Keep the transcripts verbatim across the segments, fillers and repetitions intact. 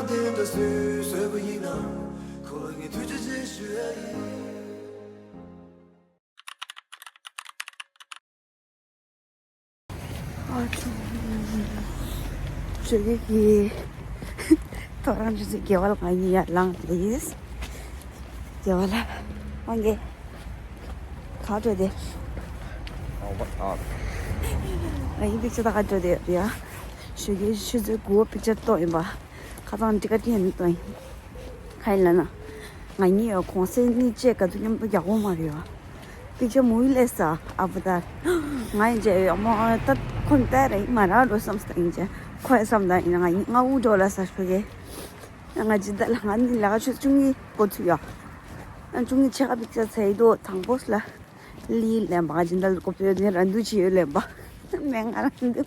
དེ་འདྲ་སུས་བཟོས་པ་ཡིན་ན། ཁོ་ལ་ངས་ཐུགས་རྗེ་ཆེ་ཞུ་ཡ་ཡིན། ཨ་ཆུ། ཆུ་གི་གི། ཐོ་རངས་ཆུ་ཚོད་བརྒྱད་པ་ལ་ང་གཉིས་ཡར་ལངས་ཏེ། བརྒྱད་པ་ལ། ཨང་གེ། ག་འགྲོ་དེ། ཨ་ཡིན་པིག་ཅར་ད་ག་འགྲོ་དེ་རེད་ཡ། ཞོགས་ཀའི་ཆུ་ཚོད་དགུ་པ་པིག་ཅར་གཏོང་ཡིན་པ། ཁ་སང་ཊི་ཀེ་ཊི་ཡིན་གཏོང་ཡིན། ག་ཡིན་ལབ་ན། ང་གཉིས་ཡ་གུང་སེང་གཉིས་བཅས་ག་ཚོད་མཉམ་དུ་རྒྱག་གོ་མ་རེད་ཡ། པིག་ཅར་མུ་ལས་ས་ཨ་བུ་ད། ང་ཡིན་ཅེ་ཡ་མོ་ད་ཁོ་ནི་ད་རེད་མ་རག་འགྲོ་བསམ་སྟངས་ཡིན་ཅེ། ཁོ་ཡ་བསམ་སྟངས་ཡིན་ན་ང་གཉིས་ང་དབུགས་འགྲོ་ལ་ས་ཞོགས་ཀའི། ང་ཇི་ལྟར་ལ་ང་ནི་ལས་ཀ་ཆུ་ཚོད་བཅུ་གཉིས་འགོ་ཚུགས་ཡ། ཨ་བཅུ་གཉིས་ཕྱེད་ཀ་པིག་ཅར་ཚེ་ཡི་དོ་དང་པོ་ལ། ལི་ལེན་པ་ཇི་ལྟར་ལ་ཀོ་པི་ཡོད་ནི་ར་འདུ་ཆི་ཡོད་ལེན་པ། མེ་ང་ར་འདུ།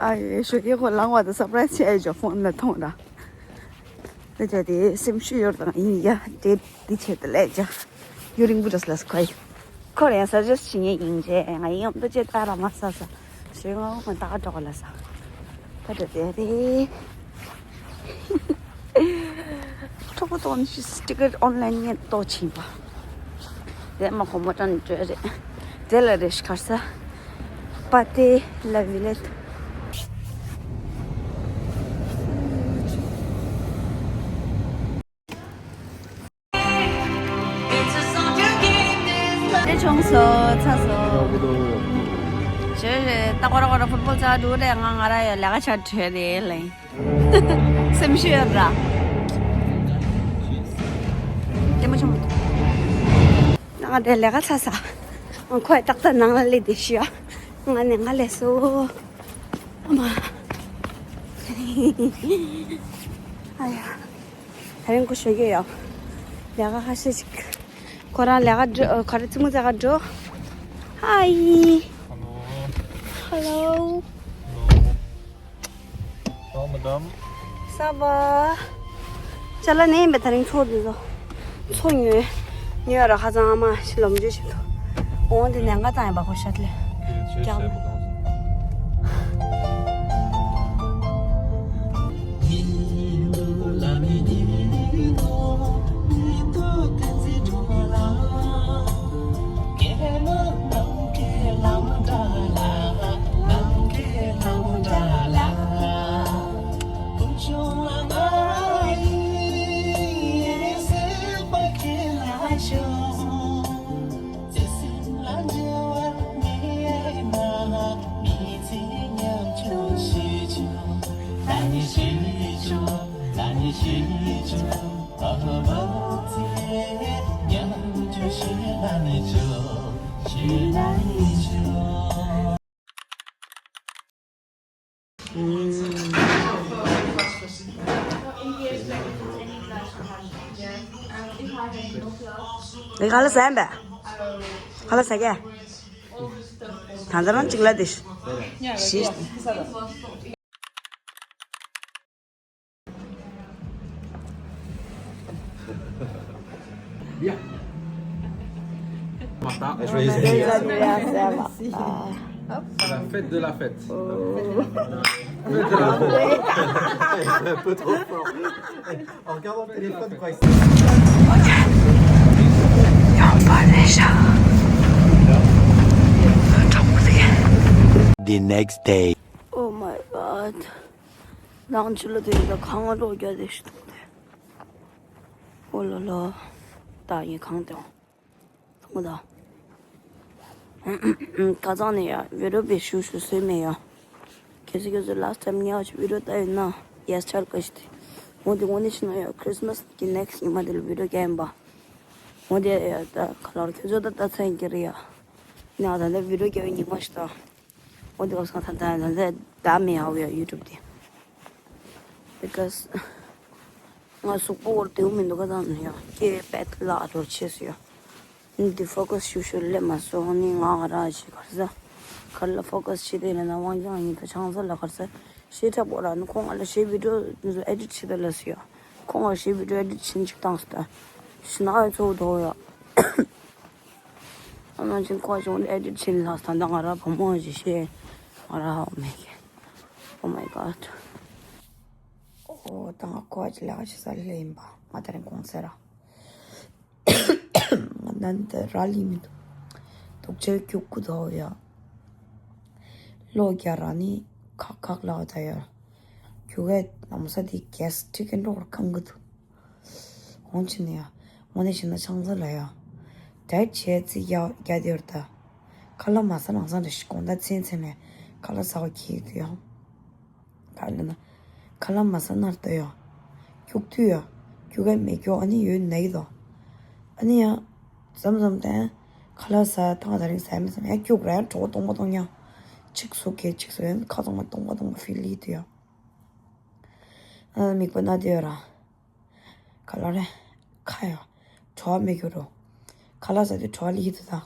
ཨ་ཡོད་ཞོགས་ཀའི་ཁོ་ལང་བ་དང་སར་པ་རའི་སི་བྱས་ཡོད་ཅོ་ཕོན་ལ་མཐོང་ར། དེ་བྱས་ཏེ་སེམས་ཤུགས་ཡོར་དང་ཡིན་ཡ་དེ་དེ་བྱས་ཏེ་ལས་ཅ། ཡུ་རིང་པུ་ཏྲ་སི་ལ་སི་ཁོ་ཡི། ཁོ་རེ་ཡང་སར་ཇི་སི་ཊི་བྱེད་ངེས་ཡིན་ཅེ་ང་ཡིན་ཡང་འདུ་ཅེ་ད་ར་མ་ས་ས། ཞོགས་ང་ང་ད་ག་འགྲོ་ག་ལ་ས། ད་འགྲོ་དེ་རེད། གྲོགས་པོ་དང་ནི་ཊི་ཀེ་ཊི་ཨོན་ལ་ཡིན་ངས་ཏོག་ཕྱིན་པ། དེ་མ་ཁོ་མོ་ཏྲ་ནི་འགྲོ་རེད། དེ་ལ་རེ་ཤི་ཁར་ས། པ་ཏེ་ལ་བི་ལེ་ཏ། དེ་བྱུང་སོ་ཚ་སོ། ཞེས་ཞེས་ད་ཁོ་ར་ཁོ་ར་ཕུཊ་བོལ་ཆ་འགྲོ་རེད། ང་ང་ར་ཡ་ལས་ཀ་ཆ་བྲོས་རེད་ལེ། སེམས་ཤུགས་ཡོད་ར། དེ་མ་བྱུང་། ང་དེ་ལས་ཀ་ཚ་ས། ཁོས་ཏག་ཏག་ནང་ལ་སླེབས་ཏེ་ཤི་ཡ། ང་ནི་ང་ལས་སོ། ཨ་མ། ཨ་ཡ། ད་རིང་ཁོ་ཞོགས་ཀས་ཡོང་། ལས་ཀ་ཁ་ཤས་ཤིག་ཁོ་རང་ལས་ཀ་འགྲོ་ག་རེ་རྩེད་མོ་རྩེ་ག་འགྲོ། ཧའི། Hello. Hello. Hello, madam. Ça va. ཅ་ལག་ནས་ཡིན་པས་ད་རིང་ཚོགས་འདུ་ཚོགས། ཚོགས་ཉོས། ཉོས་ར་ཁ་སང་ཨ་མ་ཞིག་ལོ་མཇུག་བྱེད་དོ། འོང་དེ་ནས་ང་དང་ཡིན་པ་ཁོ་ཤ་ལེ། རྒྱག་ལེ། ཁ་ལག་ཟ་ཡིན་པས། ཁ་ལག་ཟ་གས། ད་ལྟ་རང་གཅིག་ལ་དེ་ཤི། La fête de la fête. Fête de la fête. Un peu trop fort. En regardant le téléphone, quoi. The next day. Oh my god. ནང་ཆུ་ལ་དེ་ཡིན་ད་ཁང་རོགས་རྒྱག་དེ་ཤི་ཐུག་དེ། ཨོ་ལོ་ལོ། ད་ཡིན་ཁང་དེ། ཐུག་ད། ཁ་སང་ནས་ཡ་བི་ཌི་ཡོ་བེ་ཤུ་ཤུ་བཟོས་མེད་ཡ། ཁྱེད་ཚོ་ཁྱེད་ཚོ་last time ཉག་ཆུ་བི་ཌི་ཡོ་ལྟ་ཡོད་ན་ཡས་ཆལ་ཀ་ཤི་དེ། འོ་དེ་འོ་ནས་ཤི་ན་ཡ་Christmas གི་next ཉི་མ་དེ་ལ་བི་ཌི་ཡོ་རྒྱག་ཡིན་པ། འོ་དེ་ཡ་ད་ཁ་ལོར་ཁྱེད་ཚོ་ད་ལྟ་ཚན་གྱི་རེད་ཡ། ནས་ད་ལྟ་བི་ཌི་ཡོ་རྒྱག་ཡོད་ཉི་མ་ཤི་ད། འོ་དེ་བ་སང་ད་ད་ད་ད་ད་མེད་ཧ་ཡ་ཡུ་ཊུབ་དེ། Because ང་གཟུགས་པོ་འོར་དེའུ་མི་འདུག་ག་ད་ནི་ཡ་སྐྱེ་པད་ལ་རོ་ཆེ་སུ་ཡ། འདི་focus ཤུ་ཤུ་ལེ་མ་སོང་ནི་ང་ང་ར་ཞིག་གར་ས། གར་ལ་focus བྱེད་དེ་ལ་ན་དབང་རྒྱང་ཡིན་ད་ཆང་ས་ལ་གར་ས། ཞེ་དྲག་པོ་ར་ནི་ཁོང་ང་ལ་ཞེ་བི་ཌི་ཡོ་edit བྱེད་ད་ལ་སུ་ཡ། ཁོང་ང་ཞེ་བི་ཌི་ཡོ་edit བྱེད་ཅིག་བཏང་སུ་ད། ཞི་ན་ཨ་ཚོ་དོ་ཡ། ཨ་ནང་ཆེན་ཁོ་ཅུང་edit བྱེད་ལ་ད་ད་ང་ར་བུ་མོ་ཞིག་ཤེས། ང་ར་ཧ་མེད་གི། Oh my god. ཨོ་ད་ང་ཁོ་ཨ་ཅི་ལ་ཨ་ཅི་ས་ལེ་ཡིན་པ། ང་ད་རིང་གོང་ཟེར་ར། ང་ནན་ད་ར་ལི་མི་འདུག། དུག་ཆེ་ཁྱུག་ཀུ་དོ་ཡ། ལོ་རྒྱ་ར་ནི་ཁག་ཁག་ལ་ད་ཡ། ཁྱུག་གེ་ནམ་ས་དེ་གེ་སི་ཊི་རིག་གི་འགྲོ་བར་ཁང་གི་འདུག། ཧོང་ཆི་ནི་ཡ། ངོ་ནས་བྱས་ན་ཆང་ས་ལ་ཡ། ཌའེ་ཊི་བྱས་ཚིག་རྒྱ་རྒྱ་དེ་བར་ད། ཁ་ལག་མ་ཟ་ནང་སང་དེ་ཞིག་དགོང་དག་མཚན་མཚན་མས་ཁ་ལག་ཟ་བ་ཁྱི་དུ་ཡ། ག་ལ་ན། ཁ་ལག་མ་ཟ་ནར་ལྟོས་ཡ། ཁྱུག་དུས་ཡ། ཁྱུག་ག་མེད་ཁྱུག་ཨ་ནི་ཡོད་ན་གི་དོ། ཨ་ནི་ཡ། ཙམ་ཙམ་དེ། ཁ་ལག་ཟ་ཐང་ད་རིང་ཟ་མི་ཙམ་ཡ་ཁྱུག་ར་ཡ་གྲོགས་སྟོང་པ་སྟོང་ཉ། ཆིག་སུ་གེ་ཆིག་སུ་ཡ་ཁ་སྟོང་པ་སྟོང་པ་སྟོང་པ་ཕི་ལི་དུ་ཡ། ཨ་མིག་པ་ན་དུ་ཡ་ར། ག་ལ་རེ། ཁ་ཡ། བྲོ་བ་མེད་རྒྱུ་རོ། ཁ་ལག་ཟ་དུས་བྲོ་བ་ལི་ཡི་དུ་དང་།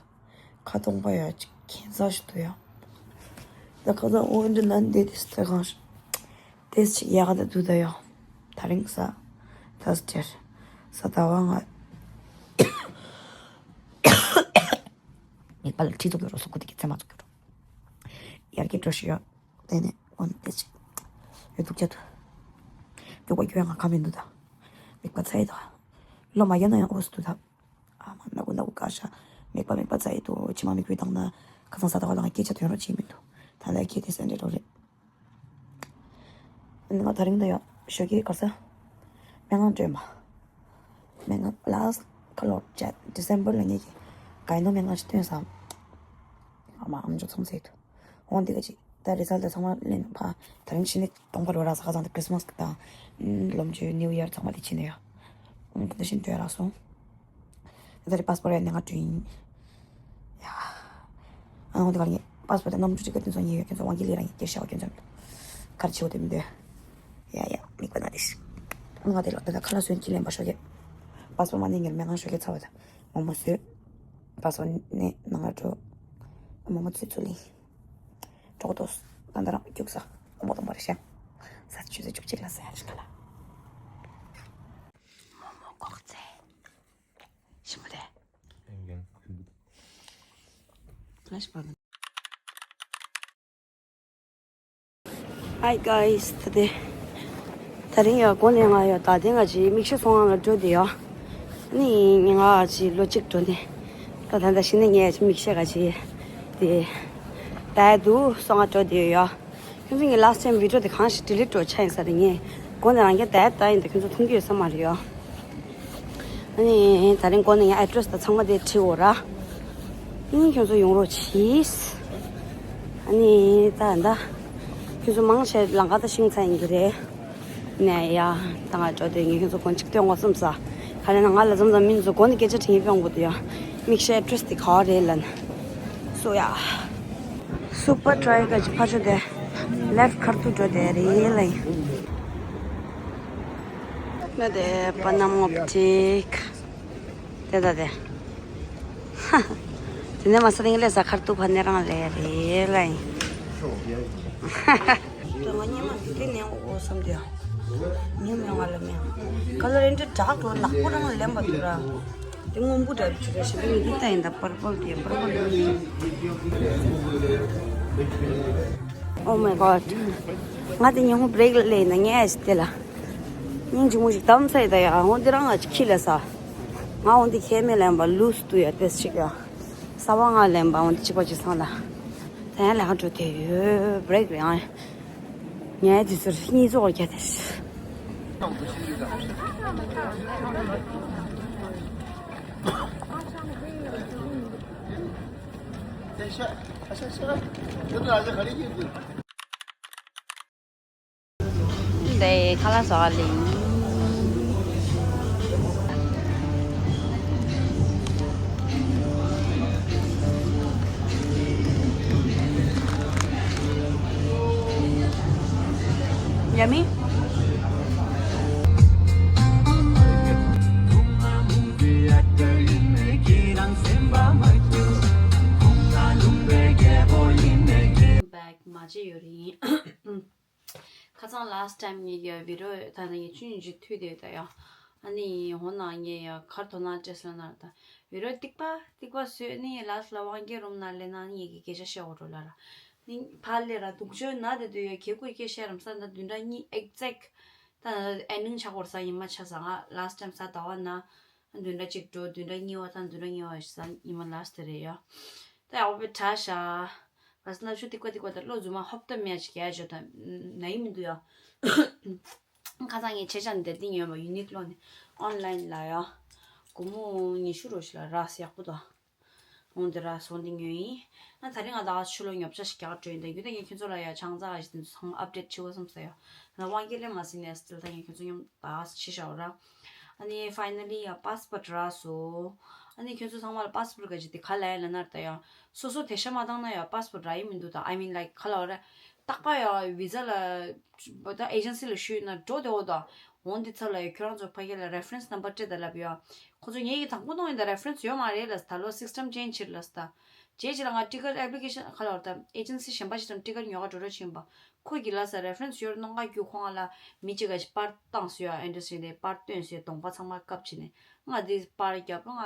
ཁ་སྟོང་པ་ཡ་ཅིག་ཁྱད་མཚར་ཞིག་འདུག་ཡ། ད་ཁ་སང་འོ་འདི་ན་འདི་དེ་སྟེ་གང་ཞིག། དེ་ཅིག་ཡག་ག་ད་འདུག་ད་ཡ། ད་རིང་ཟ། ད་སྟེར། ཟ་ད་བ་ང་། ངེས་པ་ལ་ཁྲི་ཚོགས་ཀྱི་རོ་སོག་ཀུ་དེ་གི་ཚེ་མ་ཚོགས་ཀྱི་རོ། ཡར་གྱི་འགྲོ་ཞུ་ཡོད། དེ་ནས་འོ་ན་དེ་ཅིག་ཡོད་འདུག་ཅག་ཏུ། མགྱོགས་པ་རྒྱུ་ཡང་ང་ཁ་མི་འདུག་ད། མིག་པ་ཚ་ཡི་ད། ལོ་མ་ཡོད་ན་ཡང་འོ་སི་འདུག་ད། ཨ་མ་ན་གུ་ན་གུ་ཀ་ཤ། མིག་པ་མིག་པ་ཚ་ཡི་འདུག། མཆི་མ་མིག་དཔེ་བཏང་ན། ཁ་སང་ཟ་ད་ག་ལ་ང་སྐད་ཆ་ཐོན་རོགས་བྱེད་མི་འདུག། ད་ལྟ་ཁྱེད་དེ་སེམས་ཁྲལ་རོགས་རེད། ང་ད་རིང་ད་ཡོད་ཞོགས་ཀྱི་གར་ས། སྨན་ཁང་སྤྲོད་མ། སྨན་ཁང་ལ་ཁ་ལོ་ཅེ་ཌི་སེམ་བར་ལ་ངེད་ཀྱི་ག་ཡིན་ནོ་སྨན་ཁང་ཞིག་སྟོན་ས། ཨ་མ་ཨམ་ཅོག་ཚོང་ཟེར་དུ། འོང་འདི་ག་ཅིག་ད་རི་ཛལ་ཊི་ཚང་མ་ལེན་ཕ། ད་རིང་ཕྱི་ནས་གཏོང་པ་རོ་ར་ས་ཁ་ཚང་དུ་ཁྲིས་མས་དང་། ལོ་མཇུག་ནིའུ་ཡར་ཚང་མ་དེ་ཕྱི་ནས་ཡོད། འོང་ད་ཤིན་ཏུ་རག་སོང་། ད་རེས་པཱ་སི་པོར་ཡ་ནས་ང་བྲོས་ཡིན། ཡ། ཨ་ནང་དེ་གར་ངས་པཱ་སི་པོར་དང་གནམ་གྲུ་ཊི་ཀེ་ཊི་དེ་ཚོ་ཉོས་ཡོད། ཁྱོད་ཚོ་དབང་གི་ལི་རང་གི་སྐད་ཆ་བ་ཁྱོད་ཚོ་གར་ཆེ་བོ་དེ་མི་འདོད། ཡ་ཡ་མིག་པ་ན་དེ་ཤི། ང་དེ་ལོ་དེ་ད་ཁ་ལག་སོན་གྱི་ལེན་པ་ཤོག་གེ། པཱ་སི་པོར་མ་ནས་ངེར་མེ་ང་ཤོག་གེ་ཚ་བ་ད། མོག་མོག་བཟོས། པཱ་སི་པོར་ནས་ནང་ལ་འགྲོ། མོག་མོག་བཟོས་ཚུལ་ལིང་། གྲོགས་ཏོ། ད་ད་རང་རྒྱུགས་ས། སྟོང་པ་སྟོང་པ་རེད་ཤག། ས་ཆུ་ཚོད་བཅུ་གཅིག་ལ་ཟ་ཡ་ཞིག་ག་ལ། མོག་མོག་ལྐོག་རྩེ། ཞིམ་པོ་རེད། Hi guys, today. ད་རིང་ཡོད་གོ་ནས་ང་ཡོད་ད་དེ་ང་ཅི་མིག་ཤེལ་སོང་ང་འགྲོ་དེ་ཡོད། ནི་ང་ཅི་ལོ་གཅིག་འགྲོ་ནས། ད་ད་ད་ཤི་ནས་ངས་ཅི་མིག་ཤེལ་ག་ཅི་དེ་ད་དུ་སོང་ང་འགྲོ་དེ་ཡོད། ཁྱོད་ཚོ་ངའི་last time video དེ་གང་ཞིག་delete འགྲོ་ཆ་ཡིན་ས་དེ་ངས་གོ་ནས་རང་རྒྱལ་ད་ད་ཡིན་ད་ཁྱོད་ཚོ་མཐོང་གི་ཡོད་ས་མ་རེད་ཡོད། ཨ་ནི་ད་རིང་དགོང་ནས་ཡང་address དང་ཚང་མ་དེ་བྲིས་འོ་ར། ཨ་ནི་ཁྱོད་ཚོ་ཡོང་རོགས་གྱིས། ཨ་ནི་ད་ད། ཁྱོད་ཚོ་མང་ཆེ་ལམ་ཁ་ད་ཤིང་ཚ་ཡིན་གྱི་རེད། ནས་ཡ། ད་ང་འགྲོ་དེ་ངས་ཁྱོད་ཚོ་དགོང་གཅིག་སྟོན་དགོས་བསམ་ས། ག་རེ་ན་ང་ལ་འཛོམས་འཛོམས་མིན་ཚོ་དགོང་ནས་སྐད་ཆ་དྲིས་ཡིན་སྤྱང་པོ་དེ་ཡ། མིག་ཤེལ་address དེ་ག་བ་རེད་ལན། སོ་ཡ། Super Dry ག་ཅི་ཕ་ཆོ་དེ། Left ཁར་ཐུག་འགྲོ་དེ་རེད་ལན། ནི་དེ་པ་ནམ་ངོ་ཅིག། དེ་ད་དེ། ཧ། དེ་ནས་མ་ས་རིང་ལས་ས་ཁར་ཐུག་ཕ་ནས་རང་ལས་རེད་ལན། དེ་ང་ཉི་མ་དེ་དེ་ནས་འོ་བསམ་དེ། ཉི་མ་ང་ལ་མེད། ཁ་ལ་རེ་འདྲ་དྲག་འགྲོ་ནག་པོ་རང་ལེན་པ་དུ་ར། དེ་སྔོན་པོ་འདྲ་བྱུ་ར་ཞིག་ནི་འདི་ལྟ་ཡིན་ད་purple དེ་purple ཡིན། Oh my god. ང་དེ་ཉིན་མོ་break ལ་ལས་ན་ངས་ཨེ་ཤི་དེ་ལ། སྙིང་རྗེ་མོ་ཞིག་གཏམ་ཚད་ད་ཡ་འོ་འདི་རང་ང་ཅིག་ཁྱི་ལ་ས། ང་འོ་འདི་ཁྱེད་མེད་ལན་པ་ལུས་དུ་ཡ་དེ་ཞིག་ཡ། ས་བ་ང་ལན་པ་འོ་འདི་གཅིག་པ་གཅིག་སང་ལ། ད་ཡ་ལས་ཀ་འགྲོ་དེ་ཡོད་break རེད་ཨང་། ངས་དེ་ཚོར་གཉིས་ཚོགས་རྒྱ་དེ། འདི་ཁ་ལག་ཟ་བ་ལེན། Yummy. Back མ་བྱེད་ཡོད་རེད། ཁ་སང་last time ངེད་ཀྱི་video ད་ནི་ངེད་ཆུང་ཆུང་ཅིག་མཐུད་དེ་ཡོད་ད་ཡ། ཨ་ནི་འོ་ན་ངས་ཡ་གར་དོ་ན་ཅེས་ལ་ན་ད་video ཏིག་པ་ཏིག་པ་བཟོས་ནི་last ལ་དབང་སྐྱེ་རུམ་ན་ལེ་ན་ངེད་ཀྱི་སྐད་ཆ་བཤད་འོ་འགྲོ་ལ་ར། ནི་ཕ་ལེ་ར་དུག་ཆོས་ན་དེ་དུ་ཡ་ཁེ་ཀུ་སྐད་བཤད་རམ་ས་ད་བདུན་ཕྲག་གཉིས་exact ད་ཨེན་ཌིང་ཆགས་པར་ས་ཉི་མ་ཆ་ས། ང་ལཱ་སི་ཊི་ཊེམ་ས་ཟླ་བ་ན་བདུན་ཕྲག་གཅིག་འགྲོ། བདུན་ཕྲག་གཉིས་པ་དང་བདུན་ཕྲག་གཉིས་པ་ས་ཉི་མ་ལཱ་སི་ཊི་རེད་ཡ། ད་ཡག་པོ་དྲག་ཤག་བ་སི་ན་ཆུ་ཏིག་པ་ཏིག་པ་དང་བློ་རྫུན་མ་ཧོབ་ཏ་མེད་ཅིག་རྒྱག་ཆོག་ད་ན་ཡི་མི་འདུག་ཡ། ཁ་སང་ངས་ཆེ་ཆ་འདི་འདི་ཉོས་པ་ཡུ་ནི་ཀློ་ནས་ཨོན་ལ་ཡིན་ལ་ཡ། སྒོར་མོ་ཉི་ཤུ་རོ་ཞིག་ལ་རག་སོང་། ཡག་པོ་འདུག་འོང་འདི་རག་སོང་འདི་ཉོས་ཡིན། ཨ་ད་རིང་ང་ད་ཕྱི་ལོགས་ཉོ་ཆ་ཞིག་རྒྱག་འགྲོ་ཡིན། ད་ཡུ་ད་ངས་ཁྱོད་ཚོ་ལ་ཡ་ཆང་ས་ཞིག་འདི་ཚོ་ཚང་མ་ཨབ་ཌེཊ་བྱེད་དགོས་བསམ་ས་ཡ། ང་དབང་རྒྱལ་ལས་མ་ཟིན་ནས་སི་ཊིལ་ད་ངས་ཁྱོད་ཚོ་མཉམ་ད་ཕྱི་ཤ་བ་ར། ཨ་ནི་ཕའི་ནལ་ལི་ཡ་པཱ་སི་པོར་ཊི་རག་སོང་། ཨ་ནི་ཁྱོད་ཚོ་ཚང་མ་ལ་པཱ་སི་པོར་ཊི་ག་ཅིག་དེ་ག་ལ་ཡ་ལ་ནར་ད་ཡ། སོ་སོ་དེ་ཤ་མ་བཏང་ན་ཡ་པཱ་སི་པོར་ཊི་རག་ཡི་མི་འདུག་ད་I mean like ག་ལ་བ་ར། རྟག་པར་ཡ་བི་ཛ་ལ་ད་ཨེ་ཇེན་སི་ལ་ཞུས་ན་འགྲོ་བདེ་བོ་ད། འོང་འདི་ཚོ་ལ་ཡ་ཁྱོད་རང་ཚོ་ཕ་གི་ལ་རེ་ཕ་རེན་སི་ནམ་བར་སྤྲད་ད་ལབ་ཡ། ཁོ་ཚོ་ངེད་ཀྱི་དང་པོ་གཏོང་ཡིན་ད་རེ་ཕ་རེན་སི་ཡོད་མ་རེད་ལ། ད་ལོ་སིས་ཊེམ་ཅེན་ཇི་བྱེད་ལ་ད། རྗེས་ཕྱི་ལ་ང་ཊི་ཀེ་ཊི་ཨེབ་ལི་ཀེ་ཤན་ག་ལ་བ་ད་ཨེ་ཇེན་སི་གཞན་པ་ཞིག་དང་ཊི་ཀེ་ཊི་ཉོ་ག་འགྲོ་འགྲོ་བྱེད་ཡིན་པ། ཁོ་གི་ལ་ས་རེ་ཕ་རེན་སི་ཡོད་གནང་ག་རྒྱུ་ཁོང་ལ་མི་གཅིག་ག་ཞིག་པར་བཏང་སོང་ཡ། ཨེ་འདྲ་ཞིག་ནས་པར་སྟོན་སོང་ཡ། གདོང་པ་ཚང་མ་བཀབ་བྱས་ནས་ང་འདི་པར་བརྒྱབ་ང་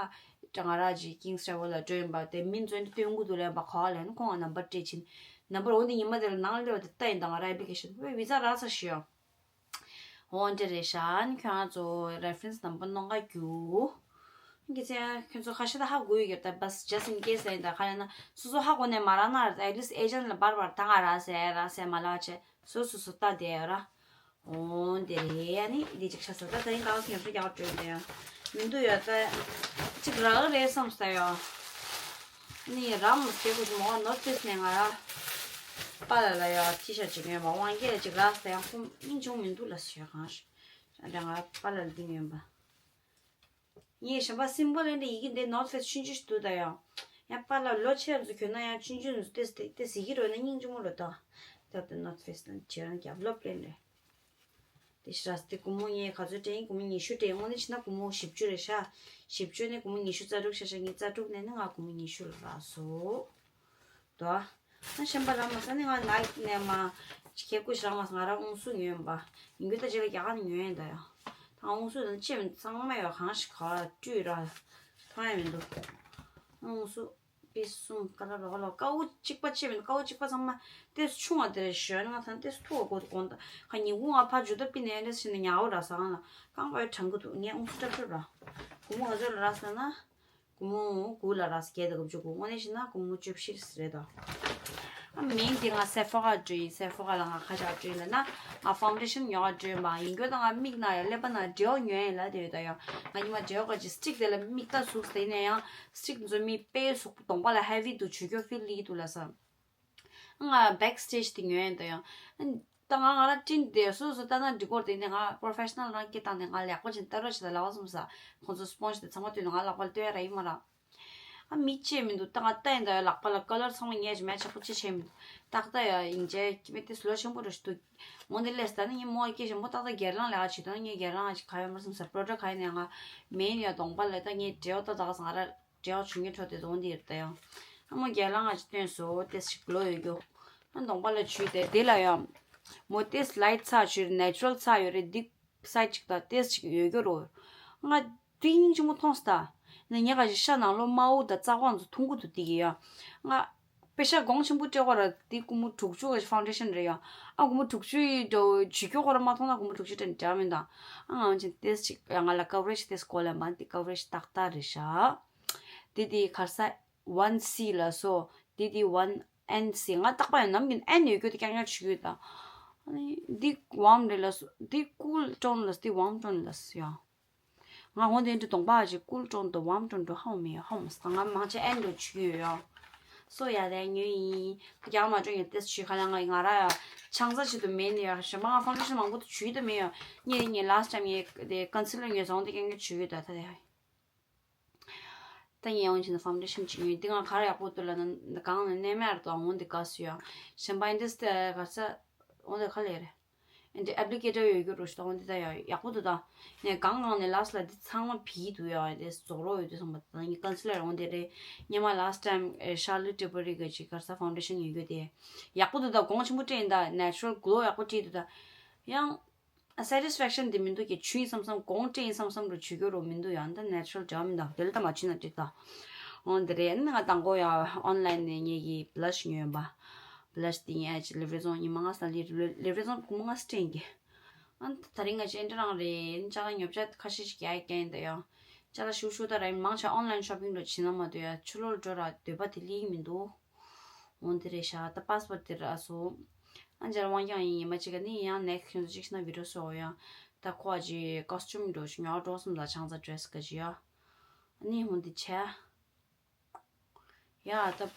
ང་ར་ཅིག་ཀིང་སི་ཊ་ཝེལ་ལ་འགྲོ་ཡིན་པ་དེ་མི་ཚོ་འདི་སྟོན་གི་འདུག་ལབ་པ་ག་བ་ལབ་ན་ཁོང་ང་ནམ་བར་སྤྲད་ཕྱིན། ནམ་བར་འོ་འདི་ཉི་མ་དེ་ལ་ནང་སླེབས་པ་དེ་ལྟ་ཡིན་ད་ང་ར་ཨེབ་ལི་ཀེ་ཤན་བི་ཛ་རག་ཚར་ཤི་ཡ། འོ་འདྲ་རེད་ཤག་ཨ་ནི་ཁྱོད་རང་ཚོ་རེ་ཕ་རེན་སི་ནམ་བར་གནང་ག་རྒྱུ། ཁྱེད་ཚོ་ཁ་ཤས་ད་ཧ་གོ་ཡོད་ཀྱི་རེད་ད། བས་just in case ལ་ཡིན་ད་ག་ལ་ན་སོ་སོ་ཧ་གོ་ནས་མ་རག་ན་at least agent ལ་བར་བར་ད་ང་རག་ཟེར་རག་ཟེར་མ་ལབ་བྱས་སོ་སོ་སོ་ལྟ་བསྡད་ཡོད་ར། འོ་འདི་རེད། ཨ་ནི་འདི་གཅིག་ཆགས་སོང་། ད་ད་ཡིན་ག་ལ་ཉོ་ཆ་རྒྱག་འགྲོ་ཡོད་ཡ། མི་འདུག་ཡ། ད་གཅིག་རག་གི་རེད་བསམ་སོང་ཡ། ནི་རང་མ་སྐྱེ་དགོས་ཀྱི་མོ་ནོར་ཕིས་ནས་ང་ར་པཱ་ལགས་ལ་ཡ་ཊི་ཤར་ཊི་ཅིག་ཉོས་པ། དབང་རྒྱལ་ལ་ཅིག་རག་སྟེ་ཡང་ཁོང་སྙིང་རྗེ་མོ་མི་འདུག་ལ་ཞེས་གང་ཞིག་ང་ར་པཱ་ལགས་ལ་འདི་ཉོས་པ། ངས་གཞན་པ་སིམ་པལ་ལེན་ཏེ་ཡི་གེ་འདི་ནོར་ཕིས་ཆུང་ཆུང་ཞིག་འདུག་ད་ཡང་། ཡང་པཱ་ལགས་ལོ་ཆེ་བ་ཚོ་གྱོན་ན་ཡང་ཆུང་ཆུང་ཚོ་ཏེ་ཏེ་ཏེ་གཟིགས་ཀྱི་རོ་ན་སྙིང་རྗེ་མོ་རོ་ད། ད་ལྟ་ནོར་ཕིས་དང་ཁྱེད་རང་རྒྱབ་ལོབས་ལེན་རེད། དེ་ཤི་ར་སྟེ་སྒོར་མོ་ངས་ག་ཚོད་སྤྲད་ཡིན། སྒོར་མོ་ཉི་ཤུ་སྤྲད་ཡིན། དངོས་གནས་བྱས་ན་སྒོར་མོ་བཞི་བཅུ་རེད་ཤག་བཞི་བཅུ་ནས་སྒོར་མོ་ཉི་ཤུ་རྩ་དྲུག་ཤག་ཤག་ངས་རྩ་དྲུག་ནས་ནི་ང་སྒོར་མོ་ཉི་ཤུ་ལ་རག་སོང་། དོ། ཨ་གཞན་པ་རག་མ་སོང་ནི་ང་ནག་ནས་མ་ཁྱེད་སྐུ་ཞིག་རག་མ་སོང་། ང་རང་ཨུང་སུ་ཉོས་ཡིན་པ། ཡིན་རྒྱུ་ད་རྗེས་ལ་རྒྱ་གར་ནས་ཉོས་ཡིན་ད་ཡ། ད་ཨུང་སུ་དང་ཅེམ་གཙང་མ་ཡོད་གང་ཞིག་ག་བཀྲུས་ར། མཐོང་ཡ་མི་འདུག་ཨུང་སུ། པི་སུང་ཀ་ལ་རོག་ལོ་ཀའུ་གཅིག་པ་ཅེ་མིན། ཀའུ་གཅིག་པ་ཚང་མ་ཏེས་ཆུང་བ་དེ་རེད་ཞོན་ང་ཐང་ཏེས་ཐུ་བ་གོ་དུ་གོང་ད་ཁ་ཉིན་གུང་ང་ཕ་ཇུ་ད་པི་ནེ་རེ་སི་ནེ་ཉའོ་ར་ས་ང་ལ་ཀང་པའི་གྲང་གི་འདུག་ངས་ཨུང་སུ་ཏྲབ་ཏྲབ་ར། གུ་མོ་ག་ཚོད་ལ་ར་ས་ན། གུ་མོ་གུ་ལ་ར་ས་བརྒྱད་དང་དགུ་བཅུ་གོ་དངོས་གནས་བྱས་ན་གུ་མོ་བཅུ་བཞི་རེད་ད། ཨ་མིང་དེ་ང་སེ་ཕོ་ག་འགྲོ་ཡིན། སེ་ཕོ་ག་ལ་ང་ཁ་ཆག་འགྲོ་ཡིན་ལ་ན་ང་ཕའུན་ཌེ་ཤན་ཉོ་ག་འགྲོ་ཡིན་པ་ཡིན་རྒྱུ་ད་ང་མིག་ན་ཡ་ཀླད་པ་ན་འབྲེལ་བ་ཉོ་ཡིན་ལ་དེ་ཡོད་ད་ཡ། ང་ཉི་མ་འབྲེལ་བ་ག་ཅིག་སི་ཊིག་དེ་ལ་མིག་ལྟ་ཟུག་སྟེ་ཡིན་ན་ཡང་སི་ཊིག་ཚོ་མི་དཔེ་ཟུག་གདོང་པ་ལ་ཧེ་བི་འདུག་བྱུས་སྐྱོ་ཕིལ་ལི་འདུག་ལ་ས། ང་བེག་སི་ཊེཇ་དེ་ཉོ་ཡིན་ད་ཡ། ད་ང་ང་རང་ཊིན་དེ་སོ་སོ་ལྟ་ན་འགྲིག་གོ་རེད། དེ་ནས་ང་པོ་རོ་ཕེ་ཤ་ནལ་རང་སྐད་བཏང་ནས་ང་ལེགས་པོ་ཅིག་ལྟ་རོགས་བྱེད་ད་ལབ་པ་སོང་ས། ཁོང་ཚོ་སི་པོན་ཇི་དེ་ཚང་མ་བཏོན་ནས་ང་ལག་པ་ལ་སྟོན་ཡ་ར་ཡིན་མ་ར། ཨ་མིག་ཆེ་མི་འདུག་ད་ང་ལྟ་ཡིན་ད་ཡ་ལག་པ་ལ་ཀ་ལར་ཚང་མ་ངས་ཅིག་མེ་ཆག་པོ་ཅི་བྱས་མི་འདུག་ཏག་ཏག་ཡ་ཡིན་ཅེ་མི་དེ་སུ་ལོ་ཆེན་པོ་རུ་ཞིག་འདུག་འོན་ཏེ་ལས་ད་ནི་ངས་མོ་སྐད་ཆེན་པོ་ཏག་ཏག་སྒེར་ལངས་ལས་ཀ་བྱེད་དོན་ངས་སྒེར་ལངས་ཅིག་ག་ཡོད་མ་སོང་ས། པོ་རོ་ཌག་ག་ཡིན་ནས་ང་མེན་ཡ་གདོང་པ་ལ་ད་ངས་འབྲེལ་བ་ཏག་ཏག་ང་ར་འབྲེལ་བ་བྱུང་ངེས་འཕྲོ་དེ་འོན་ཏེ་ཡོད་ད་ཡང་། ཨ་མོ་སྒེར་ལངས་ཅིག་སྟོན་སོ་ཏེས་ཞིག་ལོ་ཡོད་རྒྱུ། ཨ་གདོང་པ་ལ་བྱུས་ཏེ་དེ་ལ་ཡང་། མོ་ཏེས་ལའིཊ་ཚ་བྱུས་ནེ་ཅུ་རལ་ཚ་ཡོད་རེད་འདི། སའི་ཅིག་དང་ཏེས་ཅིག་ཡོད་རྒྱུ་རོ། ང་དེ་སྙིང་རྗེ་མོ་མཐོང་སྟ། ནི་ངས་ག་ཞིག་ཤ་ནང་ལོ་དམར་པོ་དང་རྩ་འོག་ཚོ་འཐུང་གི་འདུག་དེ་གི་ཡ། ང་པེ་ཤ་གོང་ཆེན་པོ་སྤྲད་དགོས་ར་དེ་སྒོར་མོ་དྲུག་ཅུ་ག་ཞིག་ཕའུན་ཌེ་ཤན་རེད་ཡ། ཨ་སྒོར་མོ་དྲུག་ཅུ་ཡི་འགྲོ་བྱུས་སྐྱོ་ཁོ་ར་མ་མཐོང་ན་སྒོར་མོ་དྲུག་ཅུ་སྤྲད་ནས་འདྲ་མིན་ད། ཨ་ང་ཆེན་ཏེས་ཅིག་ཡ་ང་ལ་ཀ་བ་རེ་ཇི་ཏེས་གོ་ལ་མ་དེ་ཀ་བ་རེ་ཇི་ཏག་ཏག་རེད་ཤག་དེ་དེ་གར་ས་ཝན་སི་ལ་སོ། དེ་དེ་ཝན་ཨེན་སི། ང་རྟག་པར་ཡང་ནམ་རྒྱུན་ཨེན་ཡོད་རྒྱུ་དེ་རྐྱང་རྐྱང་བྱུས་ཡོད་ད། ཨ་ནི་འདི་ཝམ་རེད་ལ་སོ། འདི་ཀུལ་ཊོན་ལ་སོ། འདི་ཝམ་ཊོན་ལ་སོ་ཡ། ང་འོ་དེ་འདྲ་གདོང་པ་ཅིག་ཀུལ་ཊོན་དང་ཝམ་ཊོན་འགྲོ་ཧ་མི་ཡོད་ཧ་མ་སོང་། ང་མང་ཆེ་ཨེན་འགྲོ་བྱུས་ཡོད་ཡ། སོ་ཡ་དེ་ཉོས་ཡིན། རྒྱག་མ་འགྲོ་ངས་ཏེས་བྱུས་ཁ་ལ་ང་ང་ར་ཡ། ཆང་ས་ཆེད་དུ་མེད་ནི་ཡ། གཞན་པ་ང་ཕའུན་ཌེ་ཤན་མང་པོ་དུ་བྱུས་དུ་མེད་ཡ། ངས་ངས་ལཱ་སི་ཊི་ཊེམ་ངས་དེ་ཀོན་སི་ལར་ཉོས་སོང་དེ་རྐྱང་རྐྱང་བྱུས་ཡོད་ད་ད་དེ། ད་ངས་འོང་ཕྱིན་ན་ཕའུན་ཌེ་ཤན་ཅིག་ཉོས། འདི་ང་ག་རེ་ཡག་པོ་འདུག་ལབ་ན་གང་ནས་གནས་མེད་ར་དང་འོང་འདི་དགའ་སུ་ཡ། གཞན་པ་ཨིན་དིས་ཏེ་ག་ས་འོང་འདི་ག་ལས་རེད། ཨིན་དི་ཨེབ་ལི་ཀེ་ཊར་ཡོད་རྒྱུ་རུ་ཞིག་ད་འོང་འདི་ད་ཡ་ཡག་པོ་འདུག་ད། ངས་གང་གང་ནས་ལཱ་སི་ཊི་ལ་འདི་ཚང་མ་བིས་འདུག་ཡ། འདི་རྫོགས་རོགས་ཡོད་དུས་ཚང་མ་ད་ངས་ཀོན་སི་ལར་འོང་འདི་རེད། སྔོན་མ་ལཱ་སི་ཊི་ཊེམ་ཤར་ལི་ཊི་བྷ་རི་གི་ཅིག་ག་ས་ཕའུན་ཌེ་ཤན་ཡོད་རྒྱུ་དེ་ཡག་པོ་འདུག་ད་གོང་ཆེན་པོ་སྤྲད་ཡིན་ད་ནེ་ཅུ་རལ་གློ་ཡག་པོ་སྤྲད་འདུག་ད། ཡང་། སེ་ཊིས་ཕེག་ཤན་དེ་མི་འདུག་གི་བྱུས་བསམ་བསམ་གོང་སྤྲད་ཡིན་བསམ་བསམ་རུ་བྱུས་རྒྱུ་རུ་མི་འདུག་ཡང་ད་ནེ་ཅུ་རལ་འདྲ་མི་འདུག་དེ་ལ་ད་མ་བྱུས་ན་འགྲིག་ད། འོ་འདི་རེད། ཨ་ནི་ང་དང་པོ་ཡ་ཨོན་ལའིན་ནས་ངེད་ཀྱི་བྷི་ལ་ཤི་ཉོས་པ། བྷི་ལ་ཤི་དེ་ངས་ཨ་ཅི་ལེབ་རེ་ཛོན་ཉི་མ་ལྔ་ས་ལེབ་རེ་ཛོན་གུང་མོ་ལྔ་ས་སྤྲད་ཀྱི། ཨ་ད་རིང་ང་ཅན་འདྲ་རང་རེད། ཅ་ལག་ཉོ་ཆ་ཁ་ཤས་ཤིག་རྒྱག་ཡ་ཡིན་ད་ཡ། ཅ་ལག་ཤུག་ཤུག་ད་ར་མང་ཆེ་ཨོན་ལན་ཤོ་པིང་འགྲོ་བྱེད་ན་མ་འདུག་ཡ། ཕྱི་ལོགས་འགྲོ་ར་འདོད་པ་དེ་སླེབས་མི་འདུག་འོན་དེ་རེད་ཤག་ད་པཱ་སི་པོར་ཊི་དེ་རག་སོང་། ཨ་ཅར་དབང་རྐྱང་ཡིན། ཡིན་མ་ཅིག་ག་ནི་ཡང་ནེག་སི་ཊི་ཁྱོད་ཚོ་ཅིག་ཤི་ན་བི་ཌི་ཡོ་བཟོ་ཡ། ད་ཁོ་ཨ་ཅི་ཀོ་སི་ཊུམ་འགྲོ་ཞིག་ཉོ་འགྲོ་སོང་ད། ཆང་ས་ཌི་རེ་སི་ག་ཅི་ཡ། ཨ་ནི་འོན་དེ་ཆ། ཡ་ད་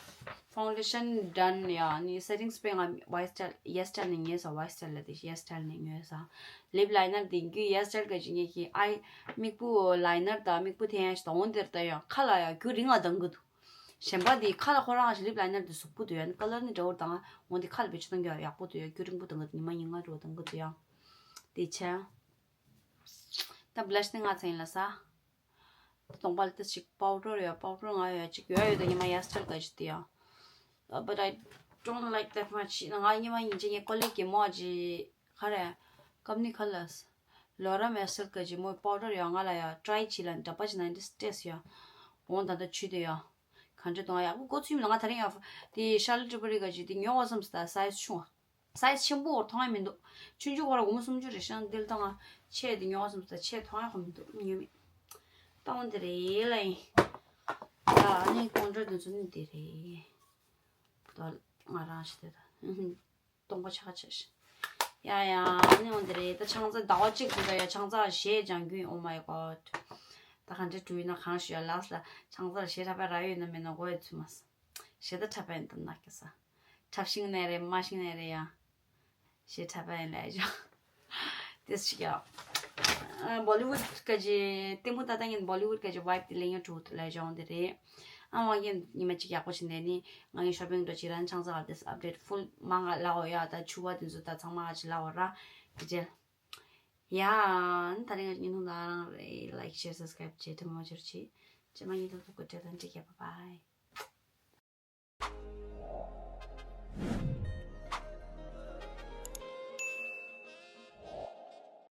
ཕའུན་ཌེ་ཤན་ཌན་ཡ། ནི་སེ་ཊིང་སི་པེ་ང་ཝའི་སི་ཊལ་ཡེ་སི་ཊལ་ནས་ཉོས་ས། ཝའི་སི་ཊལ་ལ་དེ་ཡེ་སི་ཊལ་ནས་ཉོས་ས། ལིབ་ལའི་ནར་དེ་རྒྱུ་ཡེ་སི་ཊལ་ག་ཅི་ཉེ་ཁི་ཨའི་མིག་སྤུ་ལའི་ནར་དང་མིག་སྤུ་འཐེན་ཡ་ཞིག་དང་འོན་དེར་ད་ཡ་ཁ་ལ་ཡ་རྒྱུ་རིང་ལ་ལྡང་གི་འདུག་གཞན་པ་དེ་ཁ་ལ་ཁོ་རང་ཞིག་ལིབ་ལའི་ནར་དེ་གཟུགས་པོ་འདུག་ཡ། ནི་ཀ་ལར་ནི་འདྲ་བོར་དང་འོན་དེ་ཁ་ལ་བེད་སྤྱོད་གཏོང་རྒྱུ་ཡག་པོ་འདུག་ཡ། རྒྱུ་རིང་པོ་ལྡང་གི་འདུག་ཉི་མ་ཉིན་ལྔ་འགྲོ་ལྡང་གི་འདུག་ཡ། དེ་ཆ། ད་བྷི་ལ་ཤི་ནི་ང་ཚང་ཡིན་ལ་ས། གདོང་པ་ལ་ཏི་ཞིག་པའུ་ཌར་ཡོད། པའུ་ཌར་ང་ཡོད་ཅིག་ཡོད་ཡོད་དོ། ཉི་མ་ཡ་སི་ཊལ་ག་ཅི་དེ་ཡ། But I don't like that much. ང་ཉི་མ་ཡིན་ཅིག་ངའི་ཀོ་ལེག་གི་མོ་ཅི་ག་རེ་ཀམ་ནི་ཁ་ལ་ལོ་ར་མེ་སི་ཊལ་ག་ཅི་མོ་པའུ་ཌར་ཡོད། ང་ལ་ཡ་ཊི་རའི་བྱེད་ལ་འདྲ་པ་ཅི་ན་འདི་ཊེ་སི་ཡ། འོང་ད་ད་ཆུ་དེ་ཡ། ག་འདྲ་དང་ཡག་པོ་གོ་ཚུལ་མི་ལ་ང་ད་རིང་ཡ་དེ་ཤར་ལི་ཊི་པ་རི་ག་ཅི་དེ་ཉོ་བ་བསམ་སི་ད་སའི་ཛི་ཆུང་བ། སའི་ཛི་ཆེན་པོ་བོར་མཐོང་ཡ་མི་འདུག་ཆུང་ཆུང་ཁོ་ར་སྒོར་མོ་སུམ་ཅུ་རེ་ཤང་འདིལ་དང་ང་ཆེ་དེ་ཉོ་བ་སུམ་ཅུ་ཆེ་མཐོང་ཡ་ཁོ་མི་འདུག་ཉོ་མི། ཏང་དེ་རེད་ལ་ཡིན། ཡ་ཨ་ནི་ཀོང་ཀྲོ་དེ་ཚོ་ནི་དེ་རེད། ད་ང་རང་ཞིག་དེ་ད་སྟོང་པ་ཆ་ཁ་ཆ་ཞིག་ཡ་ཡ་ཨ་ནི་འོན་དེ་རེད། ད་ཆང་ས་ཟླ་བ་གཅིག་ཙམ་ད་ཡ་ཆང་ས་ཞེས་ལྗང་རྒྱུན། Oh my God. ད་ག་འདྲ་འགྲོ་ཡིན་ན་གང་ཞུ་ཡ། ལགས་ལ་ཆང་ས་ཞེས་ཁྲ་པ་ར་ཡོད་ན་མེད་ན་གོ་ཡ་ཚུལ་མ་ས། ཞེ་ད་ཁྲ་པ་ཡིན་ད་ན་ཀི་ས། ཁྲབ་ཤིང་ནས་རེད་མ་ཤིང་ནས་རེད་ཡ། ཞེ་ཁྲ་པ་ཡིན་ལས་ཅོ། དེ་ཞིག་ཡ། བོ་ལི་ཝུད་ག་ཅི་ལྟད་མོ་ལྟ་ལྟ་ཡིན། བོ་ལི་ཝུད་ག་ཅི་ཝའིབ་དེ་ལེན་ཡོད་འགྲོ་ལས་ཅོ་འོང་དེ་རེད། ཨ་མ་གིན་ཉི་མ་གཅིག་ཡག་པོ་བྱས་ནས་ནི་ང་གི་ཤོ་པིང་འགྲོ་ཅིག་རང་ཆང་ས་ཨབ་ཌེ་ཊི་ཨབ་ཌེ་ཊི་ཕུལ་མང་ང་ལའོ་ཡ། ད་ཆུ་བ་དེ་ཚོ་ད་ཚང་མ་ང་ཅིག་ལའོ་ར་དེ་རྗེས། ཡ། ད་རིང་ང་ཉིན་ཐུང་ད་རང་རེད། ལའིཀ་ཤེར་སབ་སི་ཀ་རའིབ་བྱེད་ཐུབ་མ་བྱོར་ཆེ། ཇེ་མ་ཉིན་ཐུང་ཐུག་གི་བྲེལ་དང་འགྲིག་ག་བྷའི་བྷའི།